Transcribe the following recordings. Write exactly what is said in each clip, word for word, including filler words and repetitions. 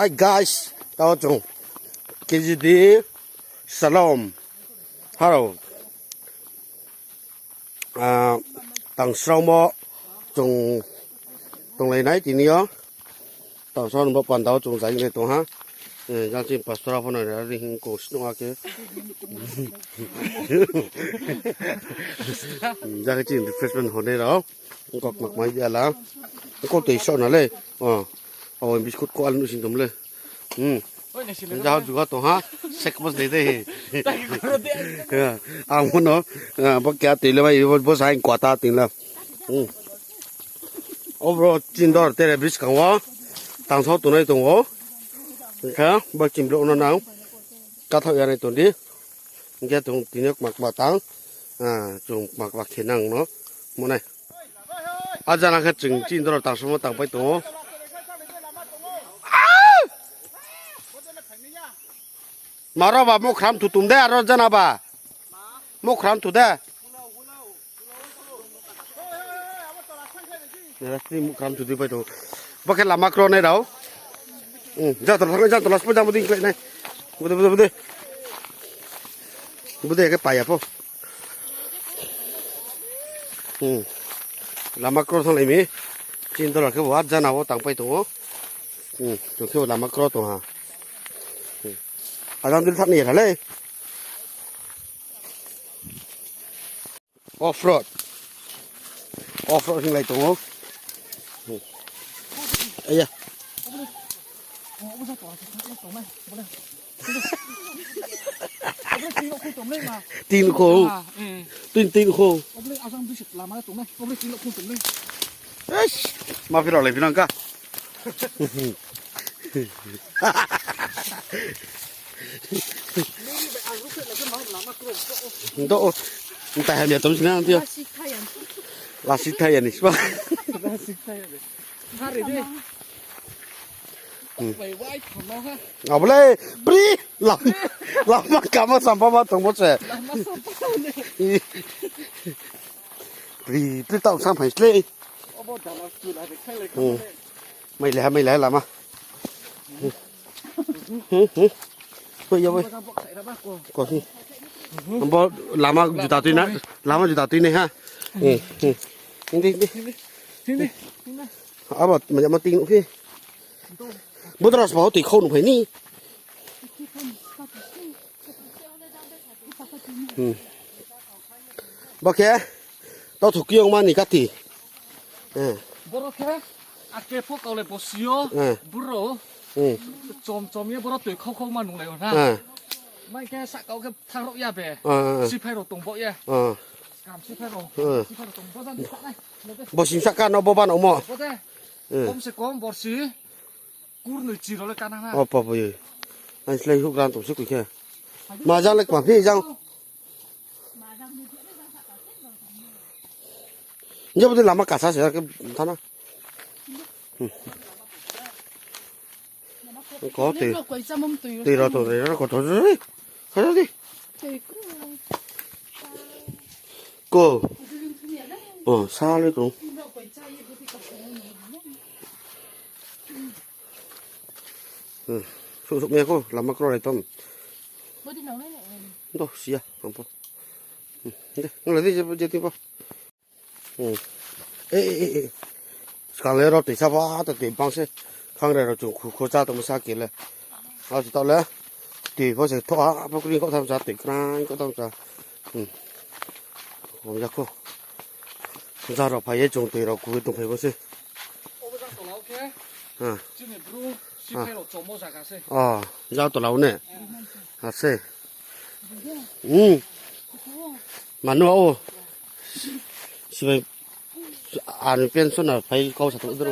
Hi guys, tao chung K G D Salom. Hello. Ah, tangsraomo chung tonglai nai tini yo. Tangsraomo panda wo chung zai nai tong ha. Eh, jang chini pastor pho no ri hing ko snuh ha khe. Jang chini refreshment hor nai rao. Kok mak mai di ala. Kok tei so na le. Oh. Oh, biscuit ko alu sin tom le. Hmm. Jao juga tong ha. Sek bos de de. Ya, ang pho no, ah, bo kya tui le mai, bo, bo sa ing kwata ting la. Hmm. O bro, chini dor tere bridge kang wo. Tang so tongnai tong o. Kha, bo chini bro no nang. Kathok ya nai tong di. Hingkhe chung tini yo kma kma tang, ah, chung kma kma khe nang no mo nai. A jana khe chung chini doro tang somo tang pai tong o. Maro ba mukhram thutum de aro jana ba. Mukhram thu de. Nera sini mukhram thu di pai tong. Bo khe lama kro nai rao. Hmm, jang tola thang, jang tola spo jang budi khlai nai. Budi, budi, budi. Budi khe paya pho. Hmm. Lama kro thang lai mi. Chini doro khe bo a jana wo tang pai tong o. Hmm, chung khe bo lama kro tong ha. Hmm. Ajang dil thak ni ya le. Off road. Off road hinglai tong o. Aya. Tin kho. Tin, tin kho. Eish, ma phirao lai phinang ka. Nto o. Nta hamya tom sina nti o. Lasi thai ya ni sba. Abo le pri. Lama kama sampa ma tong bo se. Pri, pri tau sang phai sle. Hmm. Mai le ha, mai le ha lama. Hmm, hmm. Koi ya, koi. Koi. Bo lama juta tui na, lama juta tui nai ha. Hmm, hmm. Hindi, hindi. Abo, ma, ma ting, okay. Bo dara sba ho tui khau nu phai ni. Hmm. Bo khe, tau thuki ong mani kati. Eh. Boro khe, ake pho kau le bosi yo, eh, bro. Hmm. Chom chom ye boro tui khau khau ma nung lai o na. Eh. Mai khe sa kau khe thang rao ya be. Eh, eh, eh. Siphai rao tong bo ye. Eh. Kam siphai rao. Eh. Siphai rao tong bo jan di sa nai. Bo sim sa ka no bo ban omo. Bo de. Eh. Kom se kom borsi. Kurnoi chi rao le kana na. O pa bo ye. Ang slai huk ran tong se kui khe. Ma jang le kma phi jang. Jabo de lama kasa se ke thana. Hmm. Ko tui. Tui rao tong, tui rao ko tong. Kha di. Ko. O, sa le tong. Hmm. Suk suk me ko, lama kro lai tom. Bodi nang nai nai. Do, sia, ang pho. Hmm. De, nang lai di, je, je, ti pho. Hmm. Eh, eh, eh, eh. Skang le rao tui sa ba, ta tui bang se. Khang re rao chung khu, khu cha tong sa ke le. A, si tau le. Tui pho se tho, a, pho kri ko tham sa, tui krai ko tham sa. Hmm. Kom ja ko. Ja rao phai ye chung tui rao khu tong phai bo se. Obo jang tola o khe. Ha. Chini bru, siphai rao chomo zaga se. O, jang tola o ne. Ha se. Hmm. Mano o. Sibai ani pension na phai kau sa tong dro.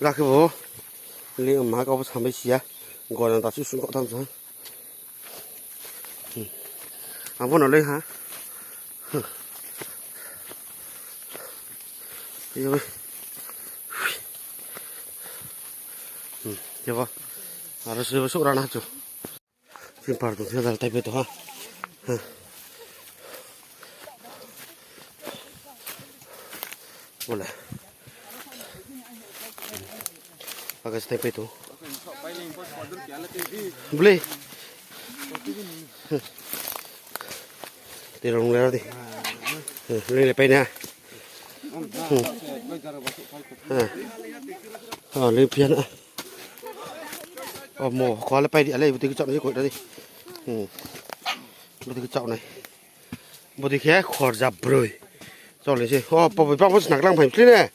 Ga khe bo. Li ma kau samai sia. Gona ta su su kau tham sa. Hmm. Abo no lei ha. Hmm. Yo. Hmm. Yo. Aro se so rana chu. Sin par tu se dal tai pe to ha. Ha. Bole. Aga stai pai tong. Bule. Te rong le di. Lei le pai na. Oh, lei pian. Oh, mo, ko le pai di, ale, bute kchak ni ko di. Bute kchak nai. Budi khe khorja broi. Chole se. O, pa, pa, pa, snack lang phai msli ne.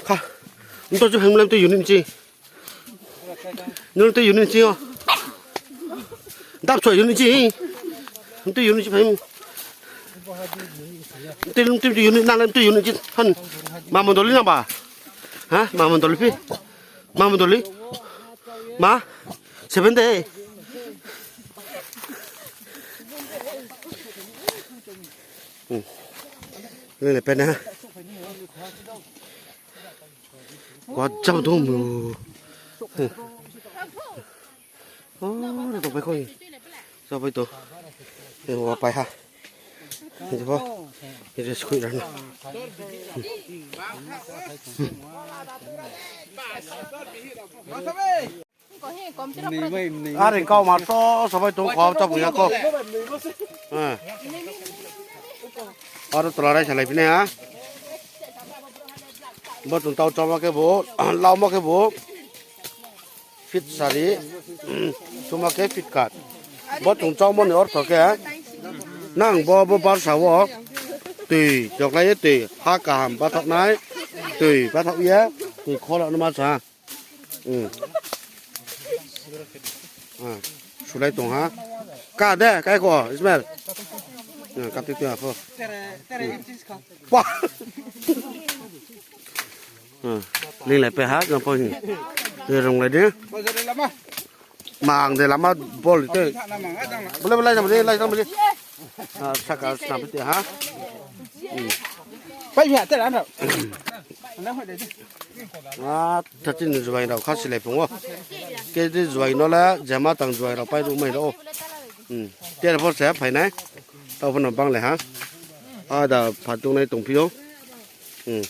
Kha. Nto ju phai mlai mto unit chi. Nung mto unit chi o. Dap choi unit chi. Mto unit chi phai. Mto, mto, mto unit nang mto unit chi. Han. Ma mondoli nang ba. Ha? Ma mondoli phi. Ma mondoli. Ma. Seven day. Hmm. Lele pena. Ko jam dong mu. Hmm. Oh, ni tong pai kho. Sa pai to. Ni wa pai ha. Ni bo. Ni res khui ran. Are kau ma to sabai tong kho, chap ya kho. Aro tola rai salai phi nai ha. Bo tong tau chama khe bo, lauma khe bo. Fit sari, suma khe fit kat. Bo tong chama ni ortho khe, nang bo, bo barsa wo. Tui, joklai ye tui, ha kaham bathak nai. Tui, bathak ye, tui khola no ma sa. Hmm. Ah, sulai tong ha. Ka de, kai ko, Ismail. Ah, kap ti ti ha pho. Wah. Ah, ling lai pe ha, jang pho hi. Ni rong lai de. Mang de lama bol te. Bole, bole, lai jang bole, lai jang bole. Ah, saka snam phi te ha. Hmm. Pai mi ha, te ran rao. Ah, tha chini juaing rao kha silai phung o. Kedi juaing no la, jama tang juaing rao pai ruh mai rao. Hmm. Ter pho se phai nai. Tao pho no bang le ha. Ada phatung nai tong phi o. Hmm.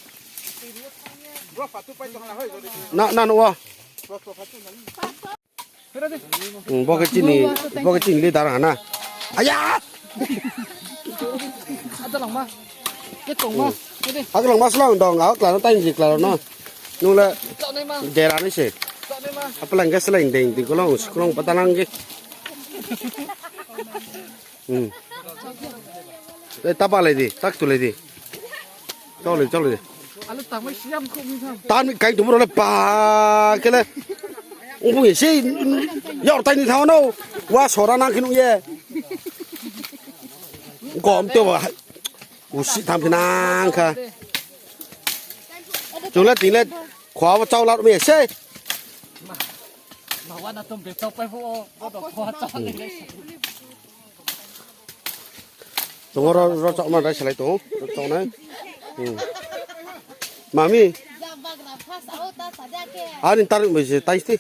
Na, na, no o. Hmm, bo khe chini, bo khe chini leader ha na. Aya! Ada langma. Ke tongma. Hmm. Ada. Ada langma slang dong, ada klaro tai ni klaro no. Nung le. Chaknai ma. Dera ni se. Chaknai ma. Apa lang gas lang ding, ding kolong, kolong pata lang ge. Hmm. Eh, ta ba lai di, tak tu lai di. Chau lai, chau lai di. Alo tangmai siam kho mi tham. Tan kai tu mo le pa ke le. Ung pung ye si. Yau tai ni thao no. Wa sora nang khin ye. Gom te wa. U si tham khin nang kha. Chung le ting le. Khua wa chau la mi se. Ma wa na tom be chau pai pho. Ko do khua chau ni le. Tong ro, ro chok ma dai salai tong, ro chok nai. Hmm. Mami. Ani tar bai se tai sti.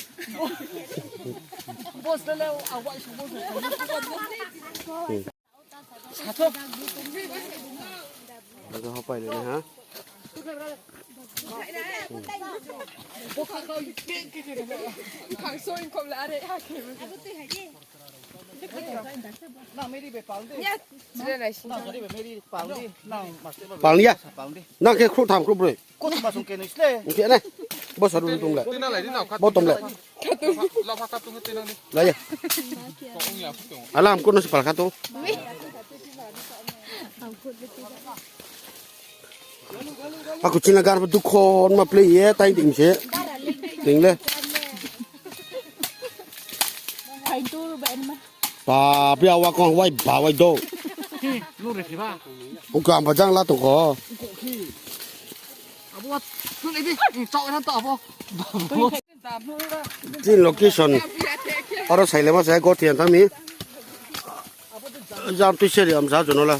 Hmm. Ada hapai le ha. Pal ya. Nang khe khruh tham khruh broi. Ungkhe ne. Bo saru ri tong le. Bo tong le. Lai ya. Alam ko no si pal kha tong. Aku china gar dukho ma play ye tai ding se. Ding le. Pa, pi awa kong wai ba wai do. Ungka amba jang la tong ko. Tin location. Aro saile ma sai go thian thami. Jam tui seri am sa jono la.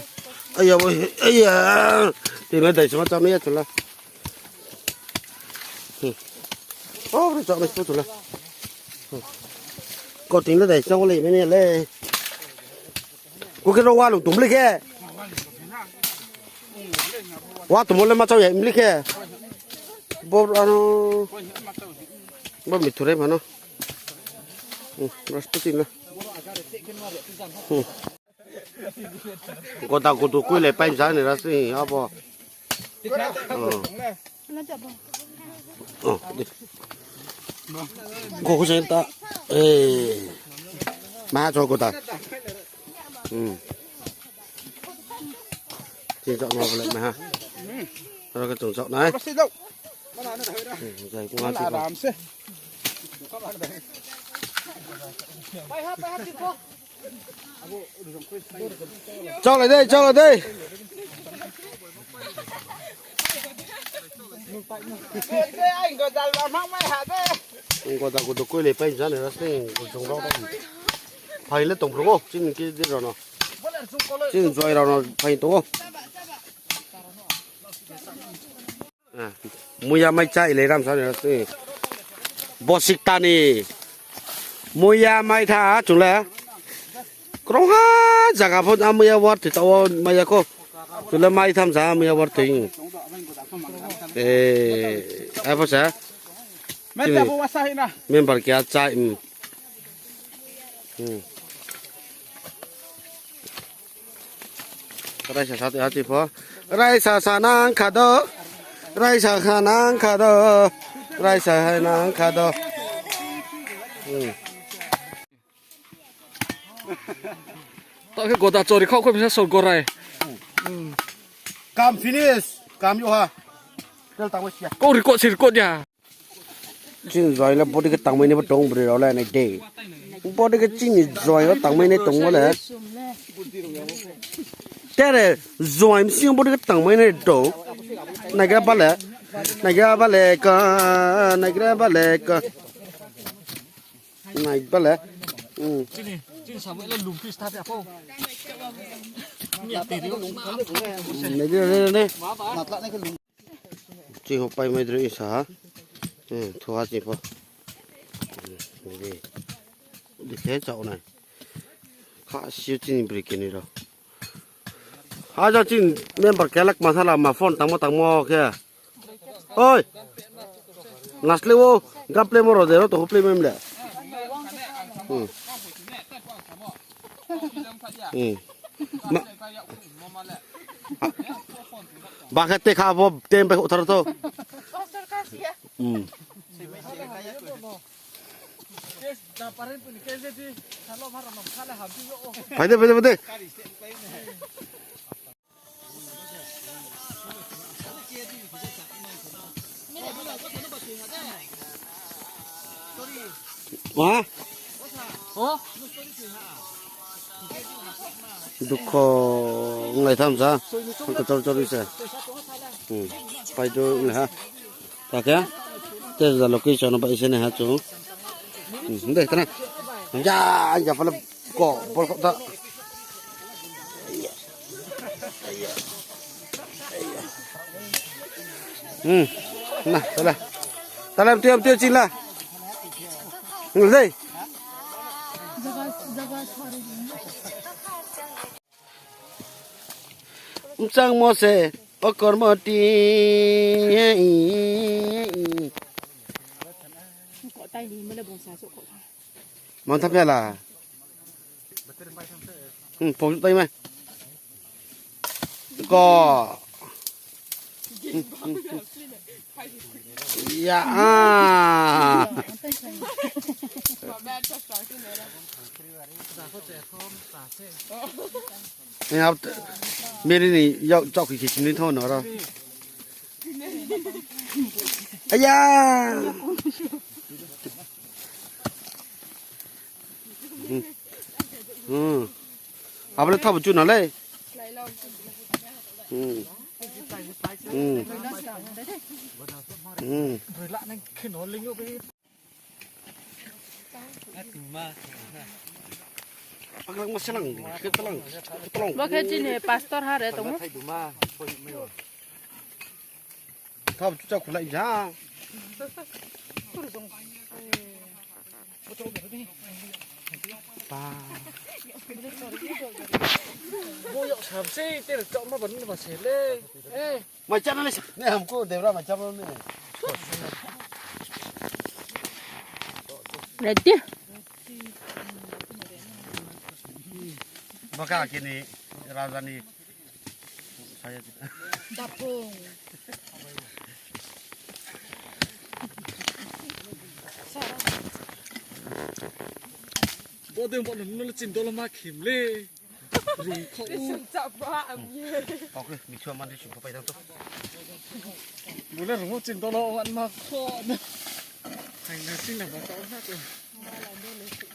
Aya bo, aya. Tin la dai sama cham ya chula. Hmm. Oh, ri chok le chula. Hmm. Ko tin la dai chok le mene le. Ko ke ro wa lu tum le ke. Wa tum le ma chok ya im le ke. Bo ano. Bo mithurai phano. Hmm, Braspati no. Hmm. Goda godo koilai pai ja ni ras ni abo. Oh. Oh, di. Koko sen ta. Eh. Ma cho goda. Hmm. Chini chok no bole ma ha. Aro ke chung chok nai. Hmm, jai kung ha chini. Chok lai dei, chok lai dei. Goda godo koilai pai ja ni ras ni chung rao. Phai le tong phru o, chini ke di rao no. Chini joi rao no phai tong o. Ah, muya mai chá ilai ram sa ni. Bosik tani. Muya mai tha chung le. Krong ha jaga pho a muya war thoi ta o mai ya kho. Chung le mai tham sa muya war thoi. Eh, ai pho sa. Member kia chá, hmm. Hmm. Raisa sa tei ha chi pho. Raisa sa nang kha do. Raisa sa nang kha do. Raisa sa nang kha do. Hmm. Tao khe goda chori khau khau bisa sor gorai. Kam finish. Kam yo ha. Tel tang mo sia. Kau record si record ya. Chini join le body khe tangmai nai bo tong bri rao le nai de. Body khe chini join le tangmai nai tongmo le. Tere join sing body khe tangmai nai do. Naigra bale. Naigra bale ka. Naigra bale ka. Nai bale. Hmm. Chini, chini samai le lungphi sta phi apho. Nai de, nai de, nai de. Chi ho pai mai droi sa ha. Hmm, thu ha chi pho. Hmm, di. Di khe chao nai. Kha siu chini bri keni rao. Ha ja chini member kelak ma sala ma phone tangmo tangmo khe. Oi. Nasle wo gaple mo ro de ro to play mem le. Hmm. Hmm. Ma-, ba khe te kha bo tem pe uthar to. Hmm. Phai de, phai de, phai de. Wa? Dukho wnglai tham sa. Ang khe chor chor se. Hmm. Pai do nai ha. Ta khe. Te ja location no bai se nai ha chung. Hmm, de tana. Ja, ja pala. Ko, bol ko da. Hmm. Na, tala. Tala, mtio, mtio, chila. Ngal dei. Mchang mo se, o kormo ti. Mang tham ya la. Hmm, pom tai mai. Ko. Ya, ah. Ya, meri ni yau chok ki ki sini tho no ro. Aya. Hmm. Hmm. Abo le thabo chu na le. Hmm. Hmm. Hmm. Paklang ma selang, ke talang, ke talang. Bo khe chini pastor ha re tongmo. Thabo chu cha khulai ja. Ba. Bo yau sam se, te chok ma ban ma se le. Eh. Mai chá na le sa. Ne hamko debra mai chá na le. Ready? Baka kini raja ni saya. Dapung. Bodei bo nung nung chin dolo ma khim le. Rung kho u. Oke, michua mandi sungkho pai dang to. Bule rung chin dolo wan ma kho na. Hai na sing na ba tau na to.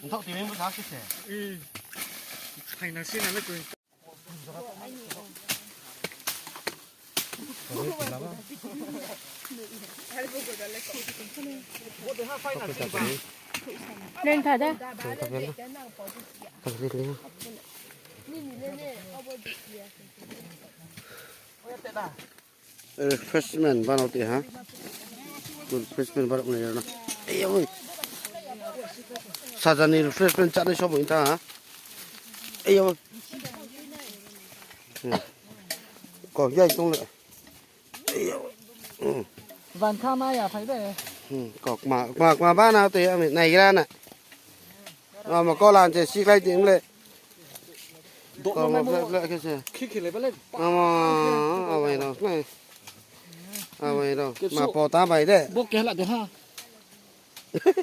Nthok tini mo sa khe se. Hmm. Hai na sing na le ko. Leng tha da. Refreshment banao te ha. Refreshment banao nai na. Ei, oi. Saja ni refreshment chánai sobo tha ha. Ei, oi. Hmm. Kok yai tong le. Ei, oi. Hmm. Ban kha ma ya phai de. Hmm. Kok ma, kok ma, kok ma banao te ami nai gra na. Amo kolan se sikhlai di mle. Komo ble ble khe se. Amo, abai rao nai. Abai rao. Ma pota bai de. Bo keha la de ha.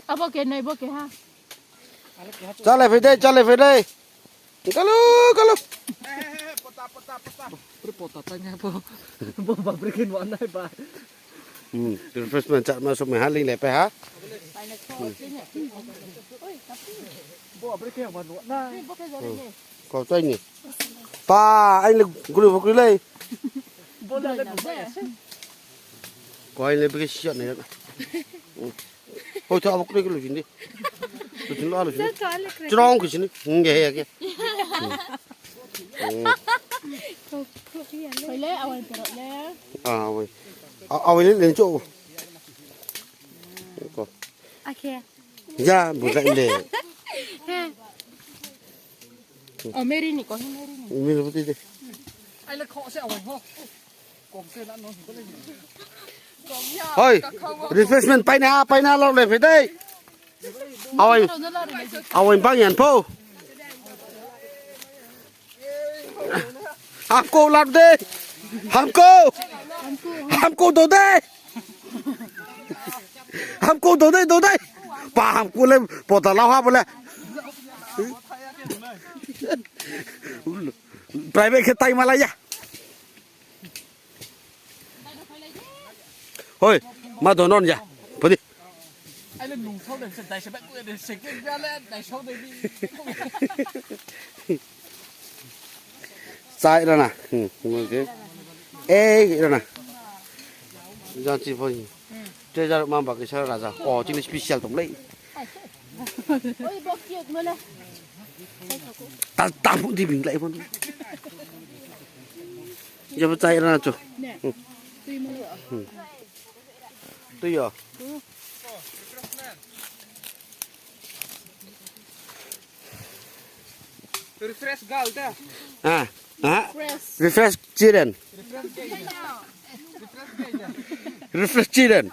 Abo ke nai bo keha. Chale phai de, chale phai de. Kalu, kalu. Bre pota tanya bo. Bo ba bre khe nuh nai ba. Hmm, refreshment chama somai ha, ling le pai ha. Bo bre khe ma nuh nai. Kau chai ni. Pa, aini le guri bokri le. Bo na le bo ya se. Ko aini le bikhe siya nai. Hoi tho abo kroi ke lusin di. Lusin lo, lusin. Strong ke sini. Hingge ya ke. Hoi le awai perot le. Ah, awai. Awai le lencho. Ko. Ake. Ya, buka le. Oh, Mary ni ko, Mary ni. Mary ni. Ai le kho se awai ho. Hoi, refreshment paina, paina lo le phai dei. Awai, awai bang yan pho. Hamko lap dei. Hamko. Hamko do dei. Hamko do dei, do dei. Pa hamko le pota lau ha bole. Private khe tai malai ya. Hoi, ma donon ya. Podi. Chai rana. Hmm, okay. Ei, rana. Jan chi phoi. Treasure mamba kisa raja. Ko chini special tong lei. Ta, ta, di bing lai phon. Jabo chai rana chu. Hmm. Tui yo. Refresh gal da. Ah, ah. Refresh. Refresh children. Refresh gay da. Refresh gay da. Refresh children.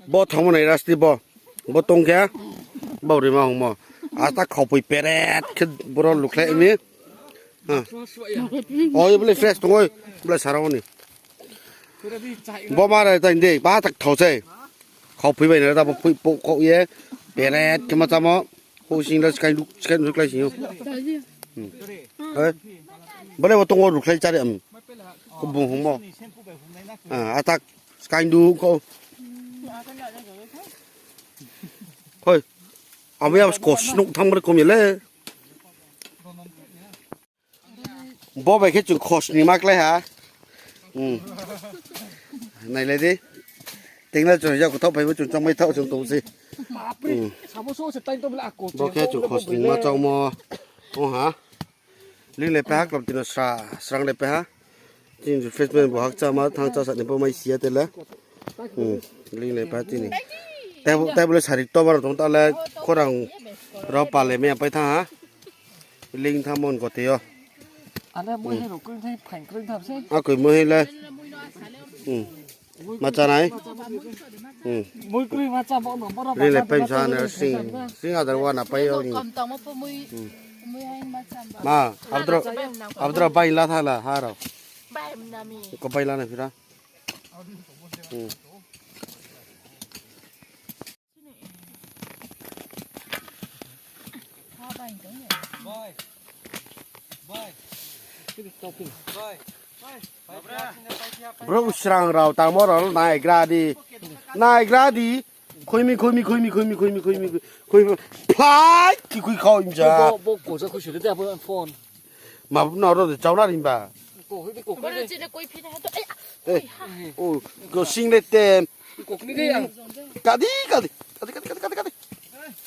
Bo thangmo nai rasti bo. Bo tong khe. Bo rima hongmo. Asta khaupoi peret khe boro lukhlai mi. Ha. Oi, bole fresh tong oi. Bole sarao ni. Bo ma rai tai de, ba tak thao se. Khaupoi bai na ta bo poi po kho ye. Peret khe ma chamo. Ho sing la skai duk, skai duk lai sing yo. Hmm. Eh. Bole bo tong o rukhlai chari am. Ko bung hongmo. Ah, atak skai duk ko. Hoi. Ami ya ko snuk tham re kom ye le. Bo bai khe chung khosni ma klái ha. Hmm. Nailai di. Tengla chung ya kothaoh phai bo chung chongmai thaoh chung tong se. Hmm. Bo khe chung khosni ma chongmo. Ong ha. Ling le pai ha, klom tino sra, srang le pai ha. Chini refreshment bo hakcha ma thang cha sa ni bo mai si ya tele. Hmm. Ling le pai ha chini. Table, table sari tobar tong ta le khorang rao pale me pai thang ha. Ling tha mon kote yo. Ane mo he ro kring thai phaing kring tham se. Akoi mo he le. Hmm. Ma chá nai. Hmm. Mui kroi ma chá bo no, boro ri le bazar pai sa na sing, sing adar wa na pai yo ni. Kam tangmo pho mui, hmm, mui hai ma chá ba. Ma, abdro, abdro bai la tha la ha ro. Bai na mi. Ko bai la na phira. Hmm. Bro, srang rao tangmo rao naigra di. Naigra di. Khoimi, khoimi, khoimi, khoimi, khoimi, khoimi, khoimi. Phlai, ki khui khao imja. Bo, bo, kosa khui siri de, abo phone. Ma, no, ro de, chau na rimba. Ko, hoi de, ko, ko, ko, de. Chini koi phina ha to. Ai, eh, oi, ha. O, ko sing le tem. Ko, ko, de, ya. Kadi, kadi. Kadi, kadi, kadi, kadi, kadi.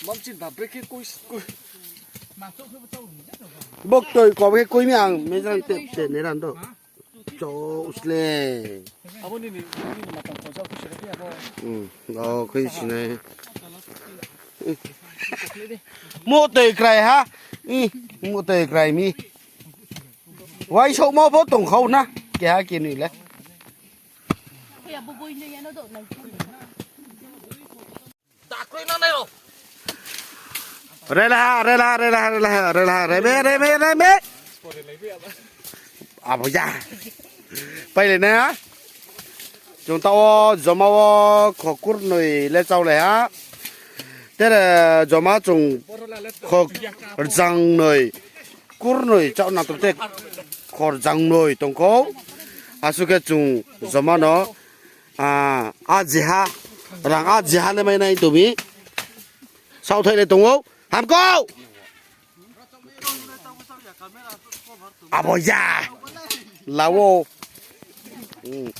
Mam chin ba, break khe koi, koi. Bok toi, ko, ke koi mi ang, mejang te, te, ne ran do. Cho, usle. Abo ni, ni, ni, ni, matang ko, sa, khui siri de, abo. Hmm, o, khui sinai. Ko, ko, de. Mo toi krai ha. Ih, mo toi krai mi. Wai souhmo pho tongkhau na, keha kenoi le. Rela, rela, rela, rela, rela, reme, reme, reme. Abo ya. Pailai na. Chung taoh wo joma wo kho kurnoi le chaolai ha. Tere joma chung kho rjangnoi, kurnoi chao nang tong te kho rjangnoi tongkhou. Asuh khe chung joma no, ah, ajiha, rang ajiha le mai nai tong mi. Saohthaih le tong ou. Hamkau! Abo ya. Lawo. Hmm.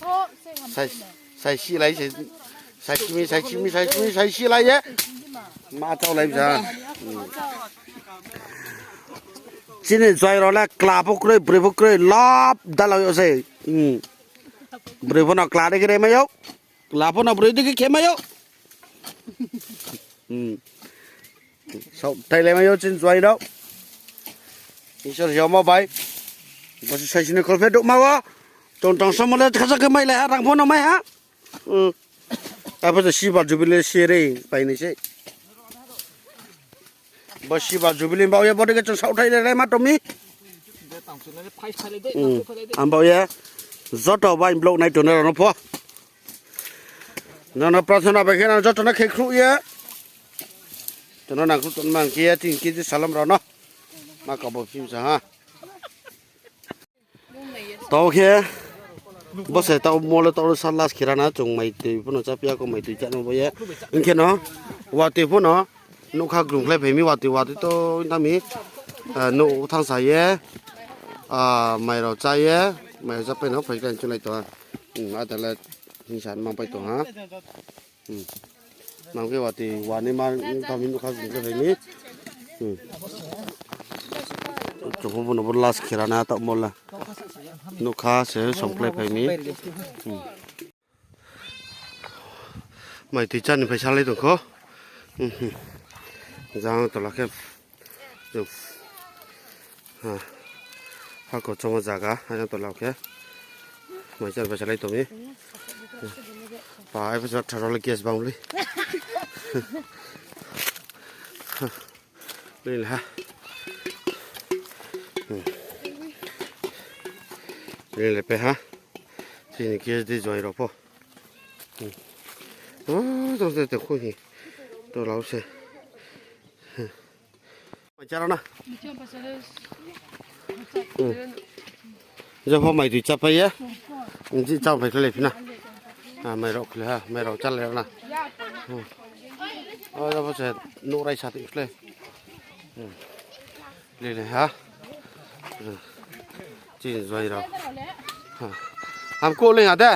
Sai, sai si lai se. Sai si mi, sai si mi, sai si mi, sai si lai ye. Ma chao lai sa. Hmm. Chini joi rao le kla pho kroi, broi pho kroi, lap da la yo se. Hmm. Broi pho no kla de khe re mai yo. Kla pho no broi de khe khe mai yo. Hmm. Saohthaih le mai yo chini joi rao. Isor yoma bai. Bo se sai sini kholpheh douhma wo. Tong tong somo le khasa khe mai lai ha, rang pho no mai ha. Hmm. Abo se Silver Jubilee se re, pai ni se. Bo Silver Jubilee bao ye, bo de khe chung saohthaih le lai ma tong mi. Hmm. Ang bao ye, joto bai vlog nai tongnai rao no pho. Nono prarthana bai khe nang joto no khe khruh ye. Tono nang khruh tongma khe ye, tin kg salam rao no. Ma kabo phim sa ha. Taoh khe, bo se taoh mol le taoh sa last khe ra na, chung mai tui pho no chá phi ya kho, mai tui chá no bo ye. Hing khe no, watoi pho no, nougkha grung khlai phai mi, watoi, watoi to tha mi, ah, nouh thanng sa ye, ah, mai rao chá ye, mai rao chá pai no phai khe chung nai tong ha. Hmm, ada le hing sa mang pai tong ha. Hmm. Nang khe watoi, wa ni ma, tha mi nougkha grung khlai phai mi. Hmm. Chung pho bo no bo last khe ra na taoh mol le. Nougkha se song khlai phai mi. Hmm. Mai tui chá ni phai sa lai tong kho. Hmm, hmm. Jang tola khe. Chung. Ha. Hako chongmo zaga, ayang tola khe. Mai chá ni phai sa lai tong mi. Pa, ai phai sa tharo le gas bang le. Lei le ha. Hmm. Lei le pe ha. Chini gas di joi rao pho. Hmm. Oh, tong se te khui hi. To lau se. Hmm. Mai chá ra na. Hmm. Jepho mai tui chá pai ye. Nji chá pai khlai phi na. Ah, mai rao khlai ha, mai rao chá lai ra na. Hmm. Oh, jepho se nouh rai sa tui khlai. Hmm. Lei le ha. Hmm. Chini joi rao. Ha. Hamkau lei ha de.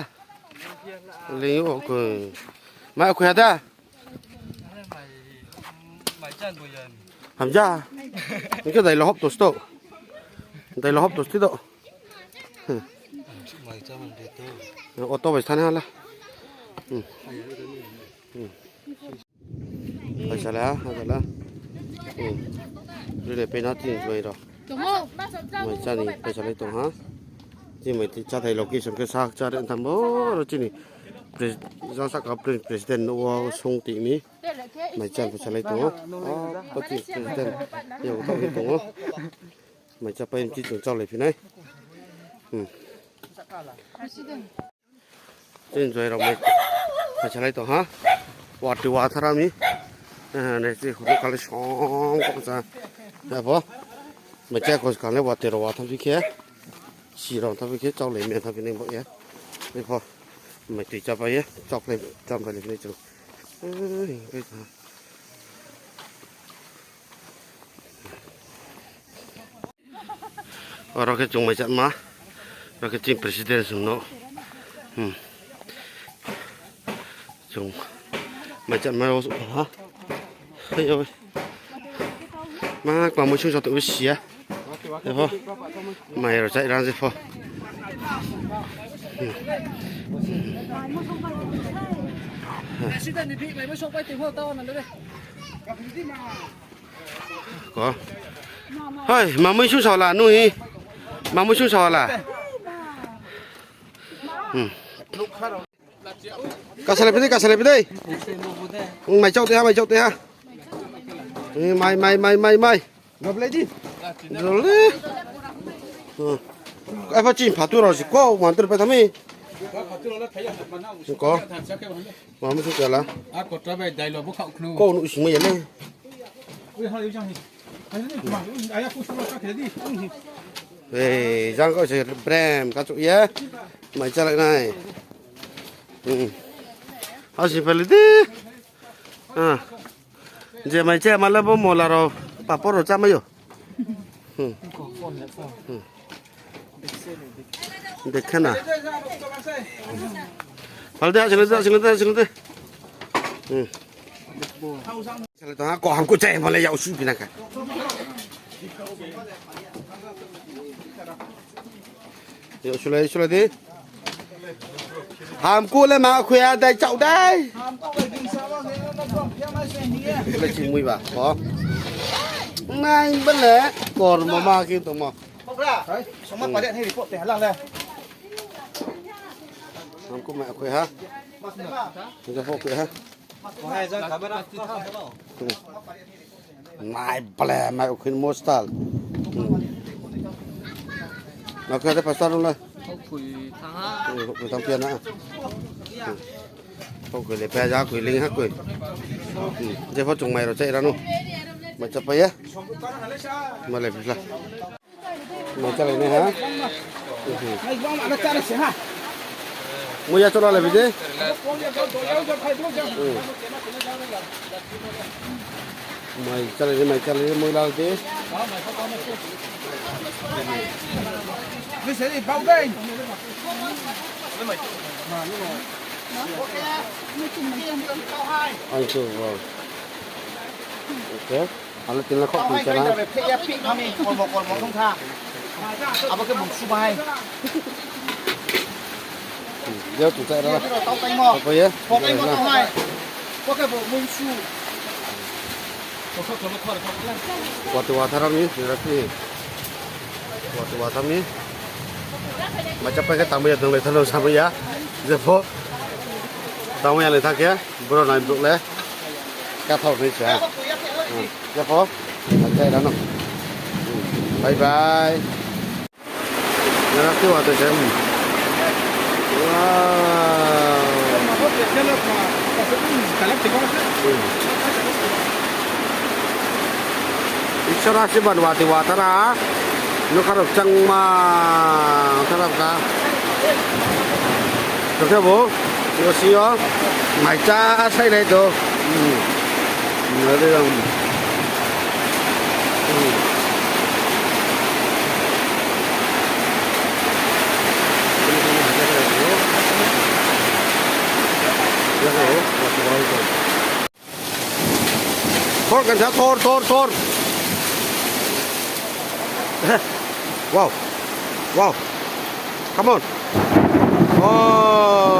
Lei o koi. Mai khui ha de. Hamja. Hing khe dai lo hop tos to. Dai lo hop tos ti do. Auto bai thani hala. Hmm. Hmm. Bai sala, ha, sala. Hmm. Rine pena tin bai ro. Mai chá ni bai sala tong ha. Chini mai ti chá thai location khe sak chá re tham bo ro chini. Pres-, jang sahka pre-, president no wo sung ti mi. Mai chá pho salai tong ou. O, pati president. Yang tong hi tong ou. Mai chá pai mi ti chung chaolai phi nai. Hmm. Chini joi rao mai, mai salai tong ha. Watoi watha ra mi. Eh, nai chi huru kali song kong sa. Abo. Mai chá kong sa kali watoi rao watha phi khe. Si rao tha phi khe chaolai mi tha phi nai bo ye. Ni pho. Mai tui chá pai ye. Chocolate chá pai le phi nai chung. Eh, Oro khe chung mai chá ma. Oro khe chini president sung no. Hmm. Chung mai chá ma o ha. Hai oi. Ma kma muisung sa tong si ya. Epho. Mai rao chá ra je pho. Hmm. Ko. Hoi, ma muisung sa la nung hi. Ma muisung sa la. Hmm. Kasalai phi dei, kasalai phi dei. Mai chá te ha, mai chá te ha. Eh, mai, mai, mai, mai, mai. Jole. Hmm. Epho chini phatu rao si ko, mantir pai thami. Ko. Ma muisung sa la. Ko nu sing mai ya le. Ei, jang kau se brem, kachuh ye. Mai chálai nai. Hmm. Hasi phai le di. Ah. Je mai chá ma le bo mola rao, papor rao chá mai ou. Hmm. Hmm. Dekhe na. Phal de, asing de, asing de, asing de. Hmm. Sale tong ha, ko hamkuh chai, male yag su pina kha. Yag sulai, sulai di. Hamkuh le ma khui ya dai, chau dai. Le chimui ba, ko. Nai bele, kormo ma khe tongmo. Hamkuh ma khui ha. Jepho khui ha. Nai bele mai ukhin mostal. Hmm. Nokhe de pastor nung le. Khui thang ha. Hmm, khui thang pia na. Hmm. Khui le pia ja khui ling ha khui. Hmm. Jepho chung mai rao chai ra no. Mai chá pai ye. Male phi la. Mai chálai nai ha. Muiya chora le bide. Mai chálai nai, mai chálai nai, muiya le de. Ang chu, wow. Okay. Alo tin la khok tui chana. Abo khe mungsu bahai. Hmm, dia tu chai ra. Tau tai mo. Apa ya? Tau tai mo, tau hai. Bo khe bo mungsu. Watoi watha ra mi, ni ra phi. Watoi watha mi. Mai chá pai khe tangmai ya, tang lai thanng no samai ya. Jepho. Tangmai ya lai tha khe, bro nai brouh le. Kathao nai sa. Hmm. Jepho. Mai chá ra no. Hmm. Bye bye. Nara khe watoi se. Wow. Isor asirbad watoi watha ra. Nokha rao changma tha ra kha. Tokhe bo, bo si yo, mai chá sai nai to. Hmm. Nai de ang. Hmm. Thor kan sa, thor, thor, thor. Wow. Wow. Come on. Oh.